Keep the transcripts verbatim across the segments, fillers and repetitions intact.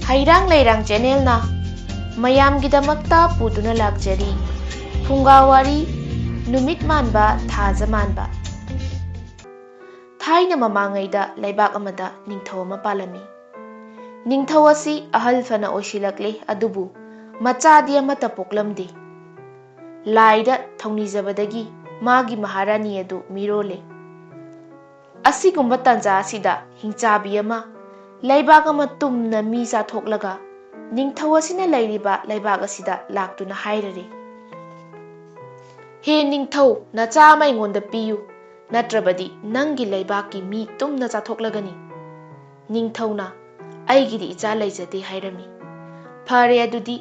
ꯍꯩꯔꯥꯡ ꯂꯩꯔꯥꯡ ꯆꯦꯅꯦꯜꯅ ꯃꯌꯥꯝꯒꯤꯗꯃꯛꯇ ꯄꯨꯗꯨꯅ ꯂꯥꯛꯆꯔꯤ꯫ ꯐꯨꯡꯒꯥ ꯋꯥꯔꯤ, ꯅꯨꯃꯤꯠ ꯃꯥꯟꯕ, ꯊꯥꯖ ꯃꯥꯟꯕ꯫ ꯊꯥꯏꯅ ꯃꯃꯥꯡꯉꯩꯗ ꯂꯩꯕꯥꯛ ꯑꯃꯗ ꯅꯤꯡꯊꯧ ꯑꯃ ꯄꯥꯜꯂꯝꯃꯤ꯫ ꯅꯤꯡꯊꯧ ꯑꯁꯤ ꯑꯍꯜ ꯐꯅ ꯑꯣꯏꯁꯤꯜꯂꯛꯂꯦ, ꯑꯗꯨꯕꯨ ꯃꯆꯥꯗꯤ ꯑꯃꯠꯇ ꯄꯣꯛꯂꯝꯗꯦ꯫ ꯂꯥꯏꯗ ꯊꯧꯅꯤꯖꯕꯗꯒꯤ ꯃꯥꯒꯤ ꯃꯍꯥꯔꯥꯅꯤ ꯑꯗꯨ ꯃꯤꯔꯣꯜꯂꯦ꯫ ꯑꯁꯤꯒꯨꯝꯕ ꯇꯥꯟꯖꯥ ꯑꯁꯤꯗ ꯍꯤꯡꯆꯥꯕꯤ ꯑꯃ ꯂꯩꯕꯥꯛ ꯑꯃ ꯇꯨꯝꯅ ꯃꯤ ꯆꯥꯊꯣꯛꯂꯒ ꯅꯤꯡꯊꯧ ꯑꯁꯤꯅ ꯂꯩꯔꯤꯕ ꯂꯩꯕꯥꯛ ꯑꯁꯤꯗ ꯂꯥꯛꯇꯨꯅ ꯍꯥꯏꯔꯔꯦ, "ꯍꯦ ꯅꯤꯡꯊꯧ, ꯅꯆꯥ ꯑꯃ ꯑꯩꯉꯣꯟꯗ ꯄꯤꯌꯨ, ꯅꯠꯇ꯭ꯔꯕꯗꯤ ꯅꯪꯒꯤ ꯂꯩꯕꯥꯛꯀꯤ ꯃꯤ ꯇꯨꯝꯅ ꯆꯥꯊꯣꯛꯂꯒꯅꯤ꯫" ꯅꯤꯡꯊꯧꯅ, "ꯑꯩꯒꯤꯗꯤ ꯏꯆꯥ ꯂꯩꯖꯗꯦ" ꯍꯥꯏꯔꯝꯃꯤ꯫ "ꯐꯔꯦ, ꯑꯗꯨꯗꯤ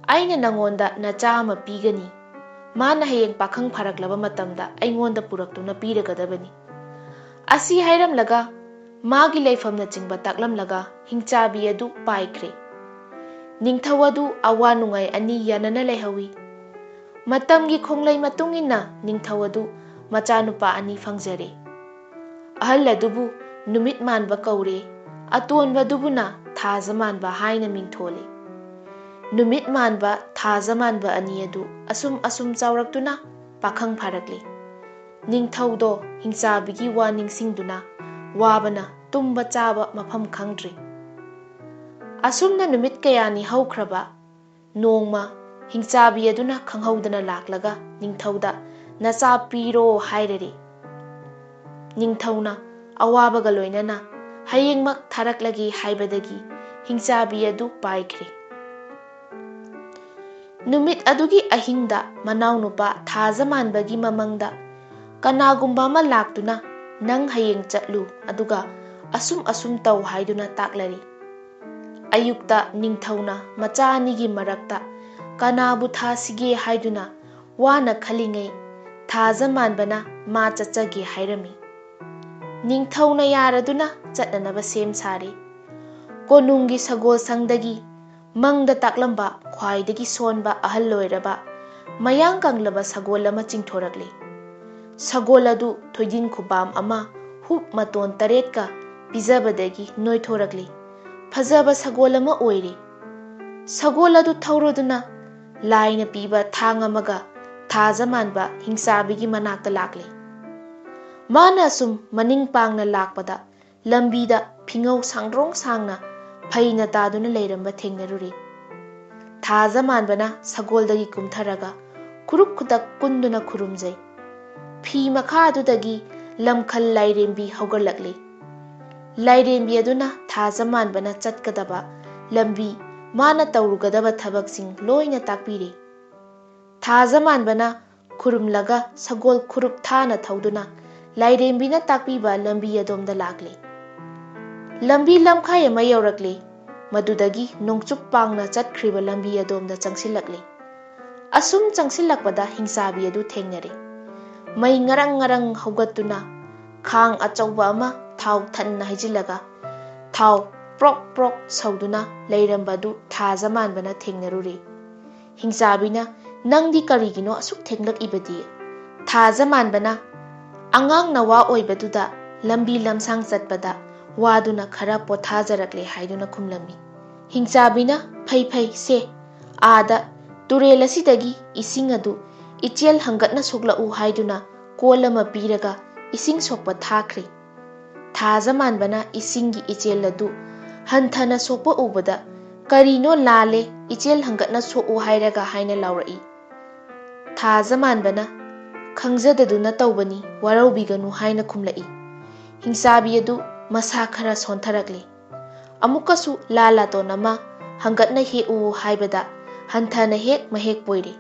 ꯑꯩꯅ ꯅꯉꯣꯟꯗ ꯅꯆꯥ ꯑꯃ ꯄꯤꯒꯅꯤ꯫ ꯃꯥꯅ ꯍꯌꯦꯡ ꯄꯥꯈꯪ ꯐꯥꯔꯛꯂꯕ ꯃꯇꯝꯗ ꯑꯩꯉꯣꯟꯗ ꯄꯨꯔꯛꯇꯨꯅ ꯄꯤꯔꯒꯗꯕꯅꯤ꯫" ꯑꯁꯤ ꯍꯥꯏꯔꯝꯂꯒ ꯃꯥꯒꯤ ꯂꯩꯐꯝꯅꯆꯤꯡꯕ ꯇꯥꯛꯂꯝꯂꯒ ꯍꯤꯡꯆꯥꯕꯤ ꯑꯗꯨ ꯄꯥꯏꯈ꯭ꯔꯦ꯫ ꯅꯤꯡꯊꯧ ꯑꯗꯨ ꯑꯋꯥ ꯅꯨꯡꯉꯥꯏ ꯑꯅꯤ ꯌꯥꯅꯅ ꯂꯩꯍꯧꯏ꯫ ꯃꯇꯝꯒꯤ ꯈꯣꯡꯂꯩ ꯃꯇꯨꯡ ꯏꯟꯅ ꯅꯤꯡꯊꯧ ꯑꯗꯨ ꯃꯆꯥꯅꯨꯄꯥ ꯑꯅꯤ ꯐꯪꯖꯔꯦ꯫ ꯑꯍꯜ ꯑꯗꯨꯕꯨ ꯅꯨꯃꯤꯠ ꯃꯥꯟꯕ ꯀꯧꯔꯦ, ꯑꯇꯣꯟꯕꯗꯨꯕꯨꯅ ꯊꯥꯖ ꯃꯥꯟꯕ ꯍꯥꯏꯅ ꯃꯤꯡꯊꯣꯜꯂꯦ꯫ ꯅꯨꯃꯤꯠ ꯃꯥꯟꯕ, ꯊꯥꯖ ꯃꯥꯟꯕ ꯑꯅꯤ ꯑꯗꯨ ꯑꯁꯨꯝ ꯑꯁꯨꯝ ꯆꯥꯎꯔꯛꯇꯨꯅ ꯄꯥꯈꯪ ꯐꯥꯔꯛꯂꯦ꯫ ꯅꯤꯡꯊꯧꯗꯣ ꯍꯤꯡꯆꯥꯕꯤꯒꯤ ꯋꯥ ꯅꯤꯡꯁꯤꯡꯗꯨꯅ ꯋꯥꯕꯅ ꯇꯨꯝꯕ ꯆꯥꯕ ꯃꯐꯝ ꯈꯪꯗ꯭ꯔꯦ꯫ ꯑꯁꯨꯝꯅ ꯅꯨꯃꯤꯠ ꯀꯌꯥꯅꯤ ꯍꯧꯈ꯭ꯔꯕ꯫ ꯅꯣꯡꯃ ꯍꯤꯡꯆꯥꯕꯤ ꯑꯗꯨꯅ ꯈꯪꯍꯧꯗꯅ ꯂꯥꯛꯂꯒ ꯅꯤꯡꯊꯧꯗ "ꯅꯆꯥ ꯄꯤꯔꯣ" ꯍꯥꯏꯔꯔꯦ꯫ ꯅꯤꯡꯊꯧꯅ ꯑꯋꯥꯕꯒ ꯂꯣꯏꯅꯅ "ꯍꯌꯦꯡꯃꯛ ꯊꯥꯔꯛꯂꯒꯦ" ꯍꯥꯏꯕꯗꯒꯤ ꯍꯤꯡꯆꯥꯕꯤ ꯑꯗꯨ ꯄꯥꯏꯈ꯭ꯔꯦ꯫ ꯅꯨꯃꯤꯠ ꯑꯗꯨꯒꯤ ꯑꯍꯤꯡꯗ ꯃꯅꯥꯎꯅꯨꯄꯥ ꯊꯥꯖ ꯃꯥꯟꯕꯒꯤ ꯃꯃꯪꯗ ꯀꯅꯥꯒꯨꯝꯕ ꯑꯃ ꯂꯥꯛꯇꯨꯅ "ꯅꯪ ꯍꯌꯦꯡ ꯆꯠꯂꯨ, ꯑꯗꯨꯒ ꯑꯁꯨꯝ ꯑꯁꯨꯝ ꯇꯧ" ꯍꯥꯏꯗꯨꯅ ꯇꯥꯛꯂꯔꯦ꯫ ꯑꯌꯨꯛꯇ ꯅꯤꯡꯊꯧꯅ ꯃꯆꯥ ꯑꯅꯤꯒꯤ ꯃꯔꯛꯇ ꯀꯅꯥꯕꯨ ꯊꯥꯁꯤꯒꯦ ꯍꯥꯏꯗꯨꯅ ꯋꯥꯅ ꯈꯜꯂꯤꯉꯩ, ꯊꯥꯖ ꯃꯥꯟꯕꯅ ꯃꯥ ꯆꯠꯆꯒꯦ ꯍꯥꯏꯔꯝꯃꯤ꯫ ꯅꯤꯡꯊꯧꯅ ꯌꯥꯔꯗꯨꯅ ꯆꯠꯅꯅꯕ ꯁꯦꯝ ꯁꯥꯔꯦ꯫ ꯀꯣꯅꯨꯡꯒꯤ ꯁꯒꯣꯜ ꯁꯪꯗꯒꯤ ꯃꯪꯗ ꯇꯥꯛꯂꯝꯕ ꯈ꯭ꯋꯥꯏꯗꯒꯤ ꯁꯣꯟꯕ ꯑꯍꯜ ꯑꯣꯏꯔꯕ ꯃꯌꯥꯡ ꯀꯪꯂꯕ ꯁꯒꯣꯜ ꯑꯃ ꯆꯤꯡꯊꯣꯔꯛꯂꯦ꯫ ꯁꯒꯣꯜ ꯑꯗꯨ ꯊꯣꯏꯗꯤꯡ ꯈꯨꯕꯥꯝ ꯑꯃ ꯍꯨꯞ ꯃꯇꯣꯟ ꯇꯔꯦꯠꯀ ꯄꯤꯖꯕꯗꯒꯤ ꯅꯣꯏꯊꯣꯔꯛꯂꯤ꯫ ꯐꯖꯕ ꯁꯒꯣꯜ ꯑꯃ ꯑꯣꯏꯔꯦ꯫ ꯁꯒꯣꯜ ꯑꯗꯨ ꯊꯧꯔꯗꯨꯅ ꯂꯥꯏꯅ ꯄꯤꯕ ꯊꯥꯡ ꯑꯃꯒ ꯊꯥꯖꯃꯥꯟꯕ ꯍꯤꯡꯆꯥꯕꯤꯒꯤ ꯃꯅꯥꯛꯇ ꯂꯥꯛꯂꯦ꯫ ꯃꯥꯅ ꯑꯁꯨꯝ ꯃꯅꯤꯡ ꯄꯥꯡꯅ ꯂꯥꯛꯄꯗ ꯂꯝꯕꯤꯗ ꯐꯤꯉꯧ ꯁꯥꯡꯗ꯭ꯔꯣꯡ ꯁꯥꯡꯅ ꯐꯩꯅ ꯇꯥꯗꯨꯅ ꯂꯩꯔꯝꯕ ꯊꯦꯡꯅꯔꯨꯔꯦ꯫ ꯊꯥꯖꯃꯥꯟꯕꯅ ꯁꯒꯣꯜꯗꯒꯤ ꯀꯨꯝꯊꯔꯒ ꯈꯨꯔꯨꯛ ꯈꯨꯗꯛ ꯀꯨꯟꯗꯨꯅ ꯈꯨꯔꯨꯝꯖꯩ꯫ ꯐꯤ ꯃꯈꯥ ꯑꯗꯨꯗꯒꯤ ꯂꯝꯈꯜ ꯂꯥꯏꯔꯦꯝꯕꯤ ꯍꯧꯒꯠꯂꯛꯂꯤ꯫ ꯂꯥꯏꯔꯦꯝꯕꯤ ꯑꯗꯨꯅ ꯊꯥꯖꯃꯥꯟꯕꯅ ꯆꯠꯀꯗꯕ ꯂꯝꯕꯤ, ꯃꯥꯅ ꯇꯧꯔꯨꯒꯗꯕ ꯊꯕꯛꯁꯤꯡ ꯂꯣꯏꯅ ꯇꯥꯛꯄꯤꯔꯦ꯫ ꯊꯥꯖꯃꯥꯟꯕꯅ ꯈꯨꯔꯨꯝꯂꯒ ꯁꯒꯣꯜ ꯈꯨꯔꯨꯞ ꯊꯥꯅ ꯊꯧꯗꯨꯅ ꯂꯥꯏꯔꯦꯝꯕꯤꯅ ꯇꯥꯛꯄꯤꯕ ꯂꯝꯕꯤ ꯑꯗꯣꯝꯗ ꯂꯥꯛꯂꯦ꯫ ꯂꯝꯕꯤ ꯂꯝꯈꯥꯏ ꯑꯃ ꯌꯧꯔꯛꯂꯦ꯫ ꯃꯗꯨꯗꯒꯤ ꯅꯣꯡꯆꯨꯞ ꯄꯥꯡꯅ ꯆꯠꯈ꯭ꯔꯤꯕ ꯂꯝꯕꯤ ꯑꯗꯣꯝꯗ ꯆꯪꯁꯤꯜꯂꯛꯂꯦ꯫ ꯑꯁꯨꯝ ꯆꯪꯁꯤꯜꯂꯛꯄꯗ ꯍꯤꯡꯆꯥꯕꯤ ꯑꯗꯨ ꯊꯦꯡꯅꯔꯦ꯫ ꯃꯩ ꯉꯔꯪ ꯉꯔꯪ ꯍꯧꯒꯠꯇꯨꯅ ꯈꯥꯡ ꯑꯆꯧꯕ ꯑꯃ ꯊꯥꯎ ꯊꯟꯅ ꯍꯩꯖꯤꯜꯂꯒ ꯊꯥꯎ ꯄ꯭ꯔꯣꯛ ꯄ꯭ꯔꯣꯛ ꯁꯧꯗꯨꯅ ꯂꯩꯔꯝꯕ ꯑꯗꯨ ꯊꯥꯖꯃꯥꯟꯕꯅ ꯊꯦꯡꯅꯔꯨꯔꯦ꯫ ꯍꯤꯡꯆꯥꯕꯤꯅ, "ꯅꯪꯗꯤ ꯀꯔꯤꯒꯤꯅꯣ ꯑꯁꯨꯛ ꯊꯦꯡꯂꯛꯏꯕꯗꯤ?" ꯊꯥꯖꯃꯥꯟꯕꯅ, "ꯑꯉꯥꯡ ꯅꯋꯥ ꯑꯣꯏꯕꯗꯨꯗ ꯂꯝꯕꯤ ꯂꯝꯁꯥꯡ ꯆꯠꯄꯗ ꯋꯥꯗꯨꯅ ꯈꯔ ꯄꯣꯊꯥꯖꯔꯛꯂꯦ" ꯍꯥꯏꯗꯨꯅ ꯈꯨꯝꯂꯝꯃꯤ꯫ ꯍꯤꯡꯆꯥꯕꯤꯅ, "ꯐꯩ ꯐꯩ, ꯁꯦ, ꯑꯥꯗ ꯇꯨꯔꯦꯜ ꯑꯁꯤꯗꯒꯤ ꯏꯁꯤꯡ ꯑꯗꯨ ꯏꯆꯦꯜ ꯍꯪꯒꯠꯅ ꯁꯣꯛꯂꯛꯎ" ꯍꯥꯏꯗꯨꯅ ꯀꯣꯜ ꯑꯃ ꯄꯤꯔꯒ ꯏꯁꯤꯡ ꯁꯣꯛꯄ ꯊꯥꯈ꯭ꯔꯦ꯫ ꯊꯥꯖꯃꯥꯟꯕꯅ ꯏꯁꯤꯡꯒꯤ ꯏꯆꯦꯜ ꯑꯗꯨ ꯍꯟꯊꯅ ꯁꯣꯛꯄ ꯎꯕꯗ, "ꯀꯔꯤꯅꯣ ꯂꯥꯜꯂꯦ, ꯏꯆꯦꯜ ꯍꯪꯒꯠꯅ ꯁꯣꯛꯎ ꯍꯥꯏꯔꯒ" ꯍꯥꯏꯅ ꯂꯥꯎꯔꯛꯏ꯫ ꯊꯥꯖꯃꯥꯟꯕꯅ, "ꯈꯪꯖꯗꯗꯨꯅ ꯇꯧꯕꯅꯤ, ꯋꯥꯔꯧꯕꯤꯒꯅꯨ" ꯍꯥꯏꯅ ꯈꯨꯝꯂꯛꯏ꯫ ꯍꯤꯡꯆꯥꯕꯤ ꯑꯗꯨ ꯃꯁꯥ ꯈꯔ ꯁꯣꯟꯊꯔꯛꯂꯦ꯫ ꯑꯃꯨꯛꯀꯁꯨ ꯂꯥ ꯂꯥꯇꯣꯟ ꯑꯃ ꯍꯪꯒꯠꯅ ꯍꯦꯛꯎ ꯍꯥꯏꯕꯗ ꯍꯟꯊꯅ ꯍꯦꯛ ꯃꯍꯦꯛ ꯄꯣꯏꯔꯦ꯫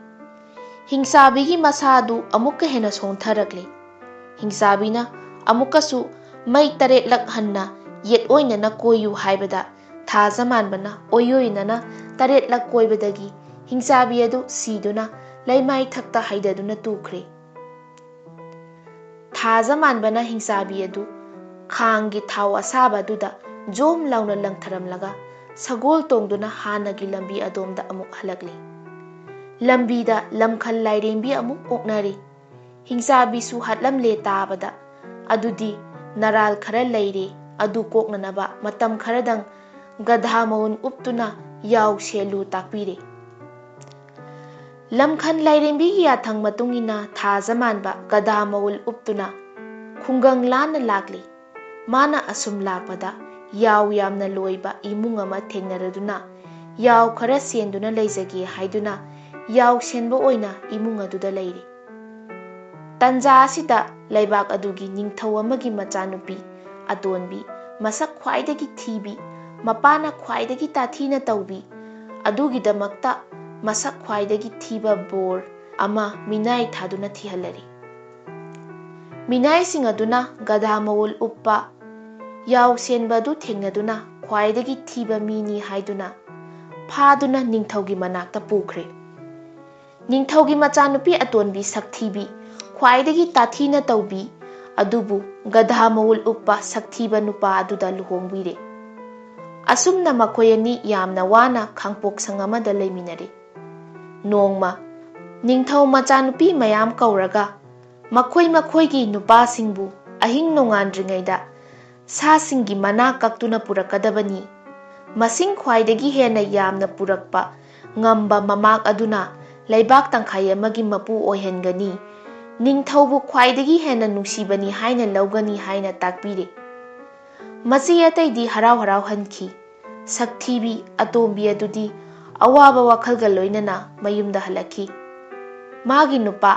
ꯍꯤꯡꯆꯥꯕꯤꯒꯤ ꯃꯁꯥ ꯑꯗꯨ ꯑꯃꯨꯛꯀ ꯍꯦꯟꯅ ꯁꯣꯟꯊꯔꯛꯂꯦ꯫ ꯍꯤꯡꯆꯥꯕꯤꯅ ꯑꯃꯨꯛꯀꯁꯨ ꯃꯩ ꯇꯔꯦꯠꯂꯛ ꯍꯟꯅ ꯌꯦꯠ ꯑꯣꯏꯅꯅ ꯀꯣꯏꯌꯨ ꯍꯥꯏꯕꯗ ꯊꯥꯖꯃꯥꯟꯕꯅ ꯑꯣꯏꯌꯣꯏꯅꯅ ꯇꯔꯦꯠꯂꯛ ꯀꯣꯏꯕꯗꯒꯤ ꯍꯤꯡꯆꯥꯕꯤ ꯑꯗꯨ ꯁꯤꯗꯨꯅ ꯂꯩꯃꯥꯏ ꯊꯛꯇ ꯍꯩꯗꯗꯨꯅ ꯇꯨꯈ꯭ꯔꯦ꯫ ꯊꯥꯖꯃꯥꯟꯕꯅ ꯍꯤꯡꯆꯥꯕꯤ ꯑꯗꯨ ꯈꯥꯡꯒꯤ ꯊꯥꯎ ꯑꯁꯥꯕ ꯑꯗꯨꯗ ꯖꯣꯝ ꯂꯥꯎꯅ ꯂꯪꯊꯔꯝꯂꯒ ꯁꯒꯣꯜ ꯇꯣꯡꯗꯨꯅ ꯍꯥꯟꯅꯒꯤ ꯂꯝꯕꯤ ꯑꯗꯣꯝꯗ ꯑꯃꯨꯛ ꯍꯜꯂꯛꯂꯦ꯫ ꯂꯝꯕꯤꯗ ꯂꯝꯈꯜ ꯂꯥꯏꯔꯦꯝꯕꯤ ꯑꯃꯨꯛ ꯑꯣꯛꯅꯔꯦ꯫ ꯍꯤꯡꯆꯥꯕꯤꯁꯨ ꯍꯥꯠꯂꯝꯂꯦ ꯇꯥꯕꯗ, "ꯑꯗꯨꯗꯤ ꯅꯔꯥꯜ ꯈꯔ ꯂꯩꯔꯦ, ꯑꯗꯨ ꯀꯣꯛꯅꯅꯕ ꯃꯇꯝ ꯈꯔꯗꯪ ꯒꯙꯥ ꯃꯎꯟ ꯎꯞꯇꯨꯅ ꯌꯥꯎ ꯁꯦꯜꯂꯨ ꯇꯥꯛꯄꯤꯔꯦ꯫ ꯂꯝꯈꯟ ꯂꯥꯏꯔꯦꯝꯕꯤꯒꯤ ꯌꯥꯊꯪ ꯃꯇꯨꯡ ꯏꯟꯅ ꯊꯥꯖ ꯃꯥꯟꯕ ꯒꯙꯥ ꯃꯎꯜ ꯎꯞꯇꯨꯅ ꯈꯨꯡꯒꯪ ꯂꯥꯟꯅ ꯂꯥꯛꯂꯤ꯫ ꯃꯥꯅ ꯑꯁꯨꯝ ꯂꯥꯛꯄꯗ ꯌꯥꯎ ꯌꯥꯝꯅ ꯂꯣꯏꯕ ꯏꯃꯨꯡ ꯑꯃ ꯊꯦꯡꯅꯔꯗꯨꯅ ꯌꯥꯎ ꯈꯔ ꯁꯦꯟꯗꯨꯅ ꯂꯩꯖꯒꯦ ꯍꯥꯏꯗꯨꯅ ꯌꯥꯎ ꯁꯦꯟꯕ ꯑꯣꯏꯅ ꯏꯃꯨꯡ ꯑꯗꯨꯗ ꯂꯩꯔꯤ꯫ ꯇꯟꯖꯥ ꯑꯁꯤꯗ ꯂꯩꯕꯥꯛ ꯑꯗꯨꯒꯤ ꯅꯤꯡꯊꯧ ꯑꯃꯒꯤ ꯃꯆꯥꯅꯨꯄꯤ ꯑꯇꯣꯟꯕꯤ, ꯃꯁꯛ ꯈ꯭ꯋꯥꯏꯗꯒꯤ ꯊꯤꯕꯤ, ꯃꯄꯥꯅ ꯈ꯭ꯋꯥꯏꯗꯒꯤ ꯇꯥꯊꯤꯅ ꯇꯧꯕꯤ, ꯑꯗꯨꯒꯤꯗꯃꯛꯇ ꯃꯁꯛ ꯈ꯭ꯋꯥꯏꯗꯒꯤ ꯊꯤꯕ ꯕꯣꯔ ꯑꯃ ꯃꯤꯅꯥꯏ ꯊꯥꯗꯨꯅ ꯊꯤꯍꯜꯂꯔꯤ꯫ ꯃꯤꯅꯥꯏꯁꯤꯡ ꯑꯗꯨꯅ ꯒꯙꯥ ꯃꯎꯜ ꯎꯞꯄ ꯌꯥꯎ ꯁꯦꯟꯕ ꯑꯗꯨ ꯊꯦꯡꯅꯗꯨꯅ ꯈ꯭ꯋꯥꯏꯗꯒꯤ ꯊꯤꯕ ꯃꯤꯅꯤ ꯍꯥꯏꯗꯨꯅ ꯐꯥꯗꯨꯅ ꯅꯤꯡꯊꯧꯒꯤ ꯃꯅꯥꯛꯇ ꯄꯨꯈ꯭ꯔꯦ꯫ ꯅꯤꯡꯊꯧꯒꯤ ꯃꯆꯥꯅꯨꯄꯤ ꯑꯇꯣꯟꯕꯤ ꯁꯛꯊꯤꯕꯤ, ꯈ꯭ꯋꯥꯏꯗꯒꯤ ꯇꯥꯊꯤꯅ ꯇꯧꯕꯤ ꯑꯗꯨꯕꯨ ꯒꯙꯥ ꯃꯎꯜ ꯎꯞꯄ ꯁꯛꯊꯤꯕ ꯅꯨꯄꯥ ꯑꯗꯨꯗ ꯂꯨꯍꯣꯡꯕꯤꯔꯦ꯫ ꯑꯁꯨꯝꯅ ꯃꯈꯣꯏ ꯑꯅꯤ ꯌꯥꯝꯅ ꯋꯥꯅ ꯈꯥꯡꯄꯣꯛꯁꯪ ꯑꯃꯗ ꯂꯩꯃꯤꯟꯅꯔꯦ꯫ ꯅꯣꯡꯃ ꯅꯤꯡꯊꯧ ꯃꯆꯥꯅꯨꯄꯤ ꯃꯌꯥꯝ ꯀꯧꯔꯒ ꯃꯈꯣꯏ ꯃꯈꯣꯏꯒꯤ ꯅꯨꯄꯥꯁꯤꯡꯕꯨ ꯑꯍꯤꯡ ꯅꯣꯡꯉꯥꯟꯗ꯭ꯔꯤꯉꯩꯗ ꯁꯥꯁꯤꯡꯒꯤ ꯃꯅꯥ ꯀꯛꯇꯨꯅ ꯄꯨꯔꯛꯀꯗꯕꯅꯤ꯫ ꯃꯁꯤꯡ ꯈ꯭ꯋꯥꯏꯗꯒꯤ ꯍꯦꯟꯅ ꯌꯥꯝꯅ ꯄꯨꯔꯛꯄ ꯉꯝꯕ ꯃꯃꯥꯛ ꯑꯗꯨꯅ ꯂꯩꯕꯥꯛ ꯇꯪꯈꯥꯏ ꯑꯃꯒꯤ ꯃꯄꯨ ꯑꯣꯏꯍꯟꯒꯅꯤ꯫ ꯅꯤꯡꯊꯧꯕꯨ ꯈ꯭ꯋꯥꯏꯗꯒꯤ ꯍꯦꯟꯅ ꯅꯨꯡꯁꯤꯕꯅꯤ ꯍꯥꯏꯅ ꯂꯧꯒꯅꯤ ꯍꯥꯏꯅ ꯇꯥꯛꯄꯤꯔꯦ꯫ ꯃꯆꯦ ꯑꯇꯩꯗꯤ ꯍꯔꯥꯎ ꯍꯔꯥꯎꯍꯟꯈꯤ꯫ ꯁꯛꯊꯤꯕꯤ ꯑꯇꯣꯝꯕꯤ ꯑꯗꯨꯗꯤ ꯑꯋꯥꯕ ꯋꯥꯈꯜꯒ ꯂꯣꯏꯅꯅ ꯃꯌꯨꯝꯗ ꯍꯜꯂꯛꯈꯤ꯫ ꯃꯥꯒꯤ ꯅꯨꯄꯥ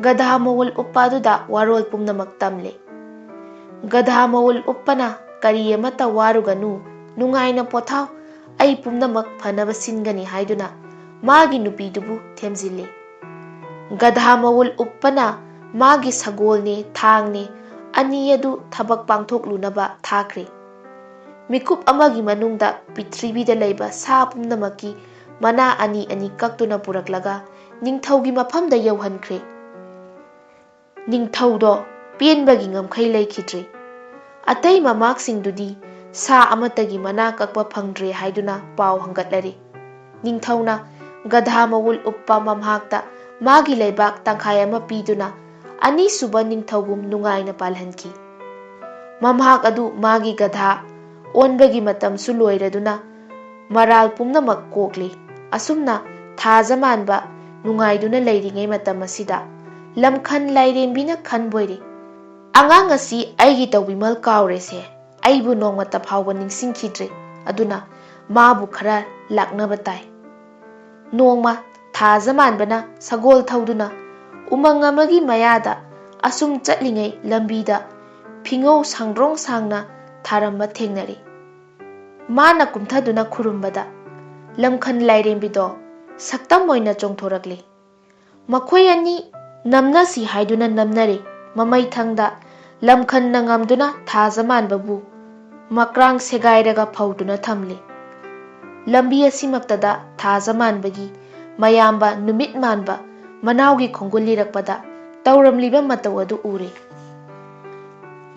ꯒꯙꯥ ꯃꯎꯜ ꯎꯞꯄ ꯑꯗꯨꯗ ꯋꯥꯔꯣꯜ ꯄꯨꯝꯅꯃꯛ ꯇꯝꯂꯦ꯫ ꯒꯙꯥ ꯃꯎꯜ ꯎꯞꯄꯅ "ꯀꯔꯤ ꯑꯃꯠꯇ ꯋꯥꯔꯨꯒꯅꯨ, ꯅꯨꯡꯉꯥꯏꯅ ꯄꯣꯊꯥꯎ, ꯑꯩ ꯄꯨꯝꯅꯃꯛ ꯐꯅꯕ ꯁꯤꯟꯒꯅꯤ" ꯍꯥꯏꯗꯨꯅ ꯃꯥꯒꯤ ꯅꯨꯄꯤꯗꯨꯕꯨ ꯊꯦꯝꯖꯤꯜꯂꯦ꯫ ꯒꯙꯥ ꯃꯎꯜ ꯎꯞꯄꯅ ꯃꯥꯒꯤ ꯁꯒꯣꯜꯅꯦ ꯊꯥꯡꯅꯦ ꯑꯅꯤ ꯑꯗꯨ ꯊꯕꯛ ꯄꯥꯡꯊꯣꯛꯂꯨꯅꯕ ꯊꯥꯈ꯭ꯔꯦ꯫ ꯃꯤꯀꯨꯞ ꯑꯃꯒꯤ ꯃꯅꯨꯡꯗ ꯄ꯭ꯔꯤꯊꯤꯕꯤꯗ ꯂꯩꯕ ꯁꯥ ꯄꯨꯝꯅꯃꯛꯀꯤ ꯃꯅꯥ ꯑꯅꯤ ꯑꯅꯤ ꯀꯛꯇꯨꯅ ꯄꯨꯔꯛꯂꯒ ꯅꯤꯡꯊꯧꯒꯤ ꯃꯐꯝꯗ ꯌꯧꯍꯟꯈ꯭ꯔꯦ꯫ ꯅꯤꯡꯊꯧꯗꯣ ꯄꯦꯟꯕꯒꯤ ꯉꯝꯈꯩ ꯂꯩꯈꯤꯗ꯭ꯔꯦ꯫ ꯑꯇꯩ ꯃꯃꯥꯛꯁꯤꯡꯗꯨꯗꯤ ꯁꯥ ꯑꯃꯠꯇꯒꯤ ꯃꯅꯥ ꯀꯛꯄ ꯐꯪꯗ꯭ꯔꯦ ꯍꯥꯏꯗꯨꯅ ꯄꯥꯎ ꯍꯪꯒꯠꯂꯔꯦ꯫ ꯅꯤꯡꯊꯧꯅ ꯒꯙꯥ ꯃꯎꯜ ꯎꯞꯄ ꯃꯝꯍꯥꯛꯇ ꯃꯥꯒꯤ ꯂꯩꯕꯥꯛ ꯇꯪꯈꯥꯏ ꯑꯃ ꯄꯤꯗꯨꯅ ꯑꯅꯤꯁꯨꯕ ꯅꯤꯡꯊꯧꯒꯨꯝ ꯅꯨꯡꯉꯥꯏꯅ ꯄꯥꯜꯍꯟꯈꯤ꯫ ꯃꯝꯍꯥꯛ ꯑꯗꯨ ꯃꯥꯒꯤ ꯒꯙꯥ ꯑꯣꯟꯕꯒꯤ ꯃꯇꯝꯁꯨ ꯂꯣꯏꯔꯗꯨꯅ ꯃꯔꯥꯜ ꯄꯨꯝꯅꯃꯛ ꯀꯣꯛꯂꯤ꯫ ꯑꯁꯨꯝꯅ ꯊꯥꯖꯃꯥꯟꯕ ꯅꯨꯡꯉꯥꯏꯗꯨꯅ ꯂꯩꯔꯤꯉꯩ ꯃꯇꯝ ꯑꯁꯤꯗ ꯂꯝꯈꯟ ꯂꯥꯏꯔꯦꯝꯕꯤꯅ ꯈꯟꯕꯣꯏꯔꯦ, "ꯑꯉꯥꯡ ꯑꯁꯤ ꯑꯩꯒꯤ ꯇꯧꯕꯤꯃꯜ ꯀꯥꯎꯔꯦꯁꯦ, ꯑꯩꯕꯨ ꯅꯣꯡꯃꯇ ꯐꯥꯎꯕ ꯅꯤꯡꯁꯤꯡꯈꯤꯗ꯭ꯔꯦ, ꯑꯗꯨꯅ ꯃꯥꯕꯨ ꯈꯔ ꯂꯥꯛꯅꯕ ꯇꯥꯏ"꯫ ꯅꯣꯡꯃ ꯊꯥꯖꯃꯥꯟꯕꯅ ꯁꯒꯣꯜ ꯊꯧꯗꯨꯅ ꯎꯃꯪ ꯑꯃꯒꯤ ꯃꯌꯥꯗ ꯑꯁꯨꯝ ꯆꯠꯂꯤꯉꯩ ꯂꯝꯕꯤꯗ ꯐꯤꯉꯧ ꯁꯥꯡꯗ꯭ꯔꯣꯡ ꯁꯥꯡꯅ ꯊꯥꯔꯝꯕ ꯊꯦꯡꯅꯔꯦ꯫ ꯃꯥꯅ ꯀꯨꯝꯊꯗꯨꯅ ꯈꯨꯔꯨꯝꯕꯗ ꯂꯝꯈꯟ ꯂꯥꯏꯔꯦꯝꯕꯤꯗꯣ ꯁꯛꯇꯝ ꯑꯣꯏꯅ ꯆꯣꯡꯊꯣꯔꯛꯂꯦ꯫ ꯃꯈꯣꯏ ꯑꯅꯤ ꯅꯝꯅꯁꯤ ꯍꯥꯏꯗꯨꯅ ꯅꯝꯅꯔꯦ꯫ ꯃꯃꯩꯊꯪꯗ ꯂꯝꯈꯟꯅ ꯉꯝꯗꯨꯅ ꯊꯥꯖꯃꯥꯟꯕꯕꯨ ꯃꯀ꯭ꯔꯥꯡ ꯁꯦꯒꯥꯏꯔꯒ ꯐꯧꯗꯨꯅ ꯊꯝꯂꯦ꯫ ꯂꯝꯕꯤ ꯑꯁꯤꯃꯛꯇꯗ ꯊꯥꯖꯃꯥꯟꯕꯒꯤ ꯃꯌꯥꯝꯕ ꯅꯨꯃꯤꯠ ꯃꯥꯟꯕ ꯃꯅꯥꯎꯒꯤ ꯈꯣꯡꯒꯨꯜ ꯂꯤꯔꯛꯄꯗ ꯇꯧꯔꯝꯂꯤꯕ ꯃꯇꯧ ꯑꯗꯨ ꯎꯔꯦ꯫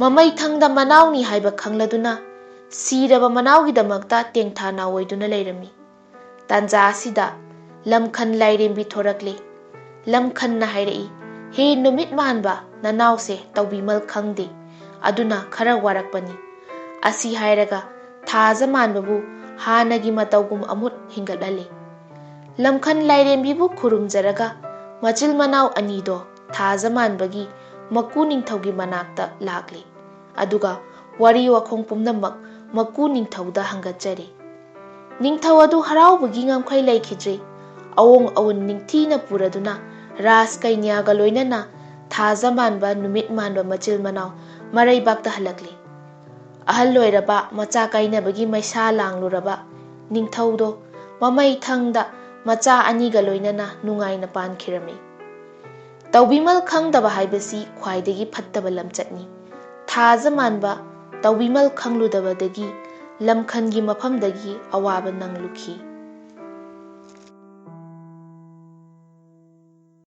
ꯃꯃꯩꯊꯪꯗ ꯃꯅꯥꯎꯅꯤ ꯍꯥꯏꯕ ꯈꯪꯂꯗꯨꯅ ꯁꯤꯔꯕ ꯃꯅꯥꯎꯒꯤꯗꯃꯛꯇ ꯇꯦꯡꯊꯥ ꯅꯥꯑꯣꯏꯗꯨꯅ ꯂꯩꯔꯝꯃꯤ꯫ ꯇꯥꯟꯖꯥ ꯑꯁꯤꯗ ꯂꯝꯈꯟ ꯂꯥꯏꯔꯦꯝꯕꯤ ꯊꯣꯔꯛꯂꯦ꯫ ꯂꯝꯈꯟꯅ ꯍꯥꯏꯔꯛꯏ, "ꯍꯦ ꯅꯨꯃꯤꯠ ꯃꯥꯟꯕ, ꯅꯅꯥꯎꯁꯦ ꯇꯧꯕꯤꯃꯜ ꯈꯪꯗꯦ, ꯑꯗꯨꯅ ꯈꯔ ꯋꯥꯔꯛꯄꯅꯤ"꯫ ꯑꯁꯤ ꯍꯥꯏꯔꯒ ꯊꯥꯖ ꯃꯥꯟꯕꯕꯨ ꯍꯥꯟꯅꯒꯤ ꯃꯇꯧꯒꯨꯝ ꯑꯃꯨꯠ ꯍꯤꯡꯒꯠꯍꯜꯂꯤ꯫ ꯂꯝꯈꯟ ꯂꯥꯏꯔꯦꯝꯕꯤꯕꯨ ꯈꯨꯔꯨꯝꯖꯔꯒ ꯃꯆꯤꯜ ꯃꯅꯥꯎ ꯑꯅꯤꯗꯣ ꯊꯥꯖ ꯃꯥꯟꯕꯒꯤ ꯃꯀꯨ ꯅꯤꯡꯊꯧꯒꯤ ꯃꯅꯥꯛꯇ ꯂꯥꯛꯂꯤ꯫ ꯑꯗꯨꯒ ꯋꯥꯔꯤ ꯋꯥꯈꯣꯡ ꯄꯨꯝꯅꯃꯛ ꯃꯀꯨ ꯅꯤꯡꯊꯧꯗ ꯍꯪꯒꯠꯆꯔꯤ꯫ ꯅꯤꯡꯊꯧ ꯑꯗꯨ ꯍꯔꯥꯎꯕꯒꯤ ꯉꯝꯈꯩ ꯂꯩꯈꯤꯗ꯭ꯔꯤ꯫ ꯑꯑꯣꯡ ꯑꯑꯣꯟ ꯅꯤꯡꯊꯤꯅ ꯄꯨꯔꯗꯨꯅ ꯔꯥꯖ ꯀꯩꯅ꯭ꯌꯥꯒ ꯂꯣꯏꯅꯅ ꯊꯥꯖ ꯃꯥꯟꯕ ꯅꯨꯃꯤꯠ ꯃꯥꯟꯕ ꯃꯆꯤꯜ ꯃꯅꯥꯎ ꯃꯔꯩꯕꯥꯛꯇ ꯍꯜꯂꯛꯂꯤ꯫ ꯑꯍꯜ ꯑꯣꯏꯔꯕ ꯃꯆꯥ ꯀꯥꯏꯅꯕꯒꯤ ꯃꯩꯁꯥ ꯂꯥꯡꯂꯨꯔꯕ ꯅꯤꯡꯊꯧꯗꯣ ꯃꯃꯩ ꯊꯪꯗ ꯃꯆꯥ ꯑꯅꯤꯒ ꯂꯣꯏꯅꯅ ꯅꯨꯡꯉꯥꯏꯅ ꯄꯥꯟꯈꯤꯔꯝꯃꯤ꯫ ꯇꯧꯕꯤꯃꯜ ꯈꯪꯗꯕ ꯍꯥꯏꯕꯁꯤ ꯈ꯭ꯋꯥꯏꯗꯒꯤ ꯐꯠꯇꯕ ꯂꯝꯆꯠꯅꯤ꯫ ꯊꯥꯖ ꯃꯥꯟꯕ ꯇꯧꯕꯤꯃꯜ ꯈꯪꯂꯨꯗꯕꯗꯒꯤ ꯂꯝꯈꯟꯒꯤ ꯃꯐꯝꯗꯒꯤ ꯑꯋꯥꯕ ꯅꯪꯂꯨꯈꯤ꯫